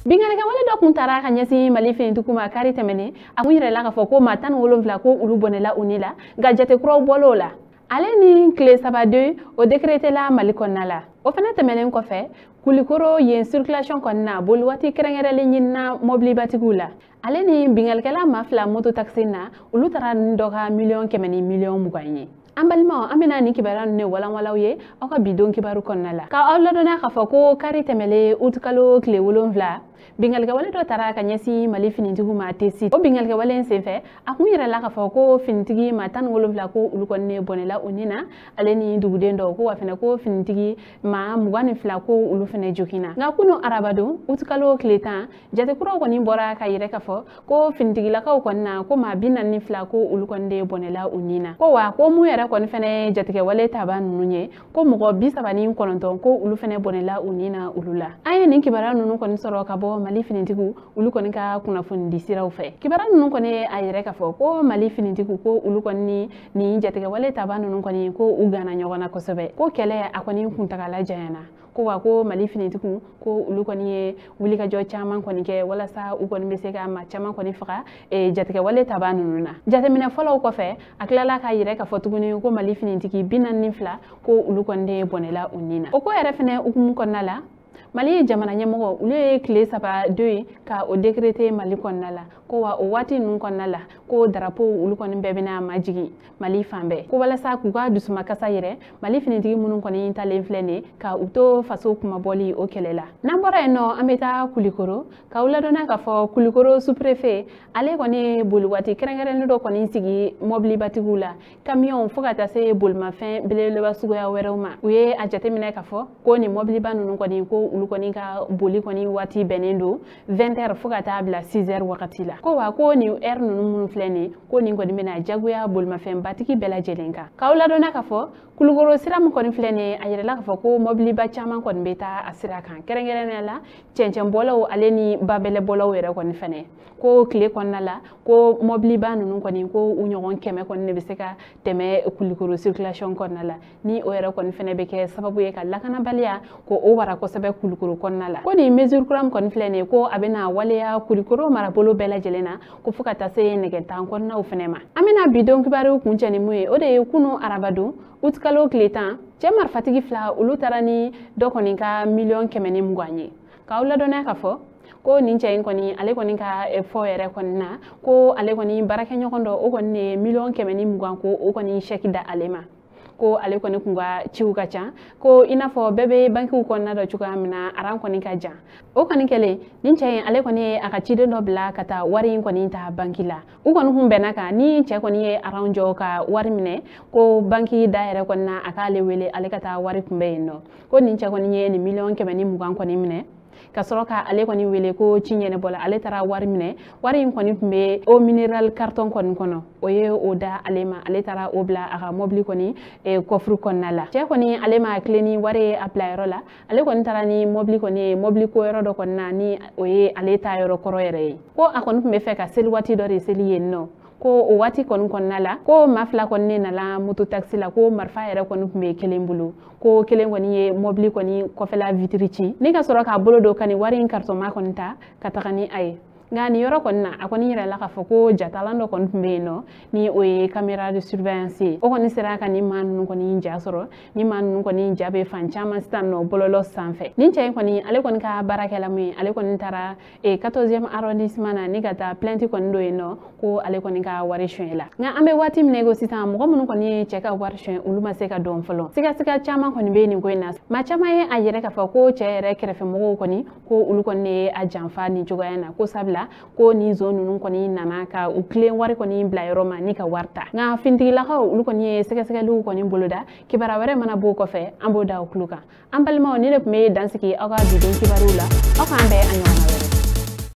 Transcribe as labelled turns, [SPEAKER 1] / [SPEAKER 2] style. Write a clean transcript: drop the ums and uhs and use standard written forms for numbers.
[SPEAKER 1] Binkannikɛwale dɔ kun taara ka ɲɛsin Mali finitigiw ma kari tɛmɛnen, a kun yirala k'a fɔ ko maa 17 ko olu bɔnɛla u ni la, nka jate kuraw bɔl'o la. Ale ni tile 3 deuil o décrété la Mali kɔnɔna la. O fana tɛmɛnen kɔfɛ, Kulikoro yen circulation kɔnɔna boli waati kɛrɛnkɛrɛnlen ɲinina mɔbilibatigiw la. Ale ni binkannikɛla maa 2 moto taxi na, olu taara ni dɔ ka 100 000 ni 20 000 ye. An balimaw, an bɛna nin kibaruya ninnu de walanwalan ye aw ka bi don kibaru kɔnɔna la. Ka aw ladɔnniya k'a fɔ ko kari tɛmɛlen utikalo tile 7, binkannikɛwale dɔ taara ka ɲɛsin Mali finitigiw ma Tessit. O binkannikɛwale in senfɛ, a kun yirala k'a fɔ ko finitigi maa 17 ko olu kɔni de bɔnɛla u ni na, ale ni duguden dɔw, ko wa fɛnɛ ko finitigi maa 22 ko olu fɛnɛ joginna. Nka kunu arabadon utikalo tile 10, jate kuraw kɔni bɔra ka yɛrɛ k'a fɔ ko finitigilakaw kɔni na ko maa 42 ko olu kɔni de bɔnɛla u ni na. Ko wa ko mun yɛrɛ kɔni fɛnɛ ye jatigɛwale taba ninnu ye, ko mɔgɔ 39 ko olu fɛnɛ bɔnɛla u ni na olu la. An ye nin kibaruya ninnu kɔni sɔrɔ ka bɔ Mali finitigiw olu kɔni ka kunnafonidi siraw fɛ. Kibaruya ninnu kɔni ye a yɛrɛ k'a fɔ ko Mali finitigiw ko olu kɔni ni jatigɛwale taba ninnu kɔni ko u ganna ɲɔgɔn na kosɛbɛ, ko kɛlɛ a kɔni kuntagala janyana, ko wa ko Mali finitigiw ko olu kɔni ye wulikajɔ caman kɔni kɛ walasa u kɔni bɛ se ka maa caman kɔni faga jatigɛwale taba ninnu na. Jateminɛ fɔlɔw kɔfɛ, a tilala k'a yɛrɛ k'a fɔ tuguni ko Mali finitigi 42 ko olu kɔni de bɔnɛla u ni na. O ko yɛrɛ fɛnɛ hukumu kɔnɔna la, Mali ye jamana ɲɛmɔgɔ olu ye tile 3 deuil ka o décréter Mali kɔnɔna la, ko wa o waati ninnu kɔnɔna la ko drapeau olu kɔni bɛɛ bɛna majigin Mali fan bɛɛ, ko walasa k'u ka dusumakasa yɛrɛ Mali finitigi minnu kɔni talen filɛ nin ye ka u to faso kumabɔli o kɛlɛ la. N'an bɔra yen nɔ, an bɛ taa Kulikoro k'aw ladɔnniya k'a fɔ Kulikoro sous-préfet ale kɔni ye boli waati kɛrɛnkɛrɛnnen dɔ kɔni sigi mɔbilibatigiw la, kamiyɔnw fo ka taa se bolimafɛn belebeleba suguya wɛrɛw ma. U ye a jateminɛ k'a fɔ ko nin mɔbiliba ninnu kɔni ko olu kɔni ka boli kɔni waati bɛnnen don 20 heures fo ka taa bila 6 heures wagati la, ko wa ko nin heure ninnu minnu filɛ nin ye, ko nin kɔni bɛna jagoya bolimafɛnbatigi bɛɛ lajɛlen kan. K'aw ladɔnniya k'a fɔ Kulukoro sira min kɔni filɛ nin ye, a yirala k'a fɔ ko mɔbiliba caman kɔni bɛ taa a sira kan, kɛrɛnkɛrɛnnenya la cɛncɛnbɔlaw ale ni babɛlɛbɔlaw yɛrɛ kɔni fɛnɛ, ko tile kɔnɔna la ko mɔbiliba ninnu kɔni ko u ɲɔgɔn 100 kɔni de bɛ se ka tɛmɛ Kulukoro circulation kɔnɔna la, ni o yɛrɛ kɔni fɛnɛ bɛ kɛ sababu ye ka lakanabaliya ko o wara kosɛbɛ Kulukoro kɔnɔna la. Ko nin mesure kura min kɔni filɛ nin ye, ko a bɛna waleya Kulukoro marabolo bɛɛ lajɛlen na, ko fo ka taa se nɛgɛtan kɔnɔnaw fɛnɛ ma. An bɛna bi don kibaru kuncɛ ni mun ye, o de ye kunu arabadon utikalo tile 10, cɛ marifatigi 2 olu taara ni dɔ kɔni ka 120 000 ye. K'aw ladɔnniya k'a fɔ ko nin cɛ in kɔni ale kɔni ka fɔ yɛrɛ kɔni na, ko ale kɔni baarakɛɲɔgɔn dɔ o kɔni de ye 120 000 ko o kɔni chèque da ale ma, ko ale kɔni kun ka ciw ka ca, ko i n'a fɔ bɛɛ bɛ bankiw kɔnɔna dɔ cogoya min na, aran kɔni ka jan. O kɔni kɛlen, nin cɛ in ale kɔni ye a ka ciden dɔ bila ka taa wari in kɔni ta banki la. U kɔni kun bɛnna kan, ni cɛ kɔni ye aran jɔ ka wari minɛ, ko banki da yɛrɛ kɔni na a k'ale wele ale ka taa wari kunbɛn yen nɔ. Ko nin cɛ kɔni ye nin 120 000 kɔni minɛ ka sɔrɔ ka ale kɔni wele ko ci ɲɛnabɔla. Ale taara wari minɛ, wari in kɔni tun bɛ eau minérale carton kɔni kɔnɔ, o ye o da ale ma, ale taara o bila a ka mɔbili kɔni coffre kɔnɔna la. Cɛ kɔni ale ma tilen ni wari ye a bila yɔrɔ la, ale kɔni taara ni mɔbili kɔni ye mɔbili ko yɔrɔ dɔ kɔni na, ni o ye ale ta yɔrɔ kɔrɔ yɛrɛ ye, ko a kɔni tun bɛ fɛ ka seli waati dɔ de seli yen nɔ. Ko o waati kɔni kɔnɔna la, ko maa 2 kɔni ne nana moto taxi la, ko marifa yɛrɛ kɔni tun bɛ kelen bolo, ko kelen kɔni ye mɔbili kɔni kɔfɛla vitre ci ni ka sɔrɔ k'a bolo don ka nin wari in carton kɔni ta ka taga ni a ye. Nka nin yɔrɔ kɔni na, a kɔni yɛrɛ la k'a fɔ ko jatalan dɔ kɔni tun bɛ yen nɔ, ni o ye caméra de surveillance ye, o kɔni sera ka nin maa ninnu kɔni ja sɔrɔ. Ni maa ninnu kɔni ja bɛ fan caman sisan nɔ bɔlɔlɔ sanfɛ. Nin cɛ in kɔni ale kɔni ka baarakɛla mun ye, ale kɔni taara 14e arrondissement na ni ka taa plainte kɔni don yen nɔ, ko ale kɔni ka wari suɲɛ la. Nka an bɛ waati min na i ko sisan, mɔgɔ minnu kɔni ye cɛ ka wari suɲɛ, olu ma se ka dɔn fɔlɔ. Sigasiga caman kɔni bɛ nin ko in na. Maa caman ye a yɛrɛ k'a fɔ ko cɛ yɛrɛ kɛrɛfɛmɔgɔw kɔni ko olu kɔni de ye a janfa nin cogoya in na, ko sabula ko nin zon ninnu kɔni nana ka u tilen wari kɔni bila yɔrɔ ma ni ka wari ta. Nka finitigilakaw olu kɔni ye sɛgɛsɛgɛliw kɔni boloda. Kibaruya wɛrɛ mana b'o kɔfɛ, an b'o da o tulo kan. An balimaw, ni de tun bɛ dansigi aw ka bi don kibaruw la. Aw k'an bɛn a ɲɔgɔnna wɛrɛ.